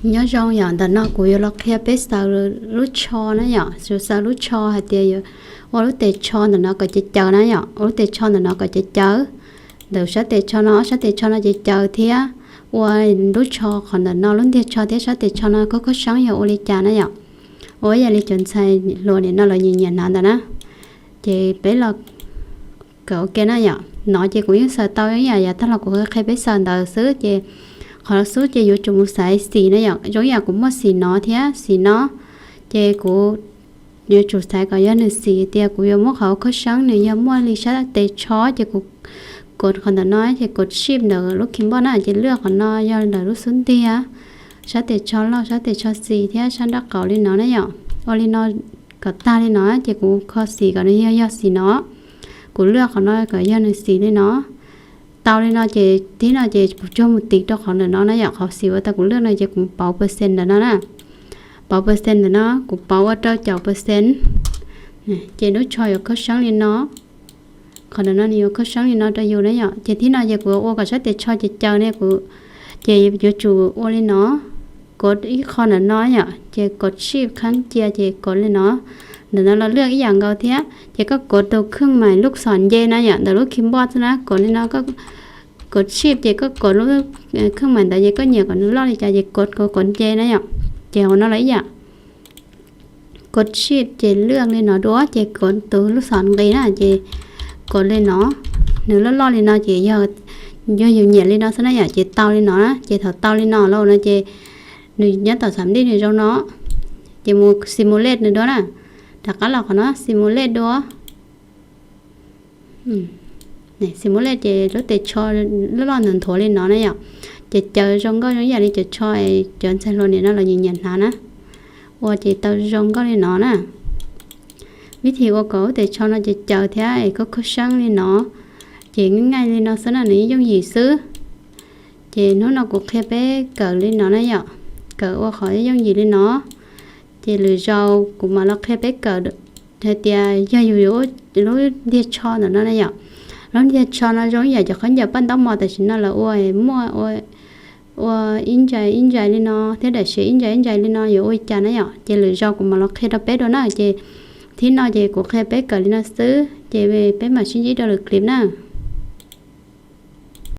Nyob zoo yom, ntawm no kuv yuav los qhia peb xaws lub tsho na yom, yuav xaws lub tsho hais tias yuav ua lub tes tsho ntawm no kom caws caws na yom, ua lub tes tsho ntawm no kom caws caws. Ntawm sab tes tsho no, ob sab tes tsho no caws caws thiab ua lub tsho qhov ntawm no, lub ntiag tsho thiab sab tes tsho no khaub khaub seeb yog ua li cas na yom. Ua ib yam li cov ntxhais hluas nim no lawv nyiam nyiam hnav ntawd na. Ces peb los kawm ua ke na yom. No ces kuv yeej xaws tau ib yam yav tag los kuv qhia peb xaws ntawd xwb ces qhov xub ces yuav tsum mus xaiv xim na yom, zoo ib yam kuv muaj xim no thiab xim no, ces kuv yuav tsum xaiv kom yog nws xim tias kuv yuav muab qhov khaub seeb nws yog muaj li sab tes tsho ces kuv kov qhov ntawm no ces kov shift ntawm lub keyboard na ces lwaj qhov no yog ntawm lub xub ntiag, sab tes tsho loj, sab tes tsho xis thiab sab nraub qaum li no na yom. Ua li no kom tag li no ces kuv kho xim kom nws yog yog xim no. Kuv lwaj qhov no kom yog nws xim li no. Tau li no ces tib no ces kuv cuag mus tiv rau qhov ntawm no na yom, qhov xim uas tau kuv lwaj no ces kuv pauv percent ntawm no na. Pauv percent ntawm no, kuv pauv ua rau caum percent. Ces lub tsho yuav khaub seeb li no. Qhov ntawm no nws yuav khaub seeb li no rau yus na yom. Ces tib no ces kuv ua kom sab tes tsho caws caws ne, kuv ces yuav tsum ua li no, kov ib qho ntawm no yom, ces kov shift khaub cia ces kov li no. Ntawm no los lwaj ib yam nkaus thiab ces koj kov tus kheej mais lub xom nce na yom, ntawm lub keyboard xwb na, kov li no, kov shift ces koj kov lub kheej mais ntawd ces koj nyiam kom nws loj li cas ces kov kov kov nce na yom. Ces hauv no los ib yam, kov shift ces lwaj li no dua ces kov tus lub xom nqis na ces kov li no, nws loj loj li no ces yog, yog yus nyiam li no xwb na yom, ces tau li no na. Ces thaum tau li no lawm no ces nws nyob tom xam dij nws zoo no, ces mus simulate nws dua na. Rov qab los qhov no simulate dua. Simulate ces lub tes tsho loj loj nthuav nthuav li no na yom, ces caws zoo nkauj zoo ib yam li cov tsho cov ntxhais hluas nim no los nyiam nyiam hnav na. Ua ces tau zoo nkauj li no na. Vib thib ua kom lub tes tsho no ces caws thiab es khaub khaub seeb li no, ces nqaij nqaij li no xwb na nws yooj yim xwb. Ces hnub no kuv qhia peb kawm li no na yom, kawm ua qhov yooj yim li no. Ces lwm zaus kuv mam los qhia peb kawm hais tias yog yus yuav ua lub ntiag tsho ntawm no na yom. Lub ntiag tsho no zoo ib yam cov khaub ncaws paj ntaub mos tam sim no lawv ua muaj ua ib ntsais ib ntsais li no thiab daim siav ib ntsais ib ntsais li no yuav ua li cas na yom. Ces lwm zaus kuv mam los qhia rau peb dua na. Ces tib no ces kuv qhia peb kawm li no xwb ces peb mam sib ntsib rau lwm clip na.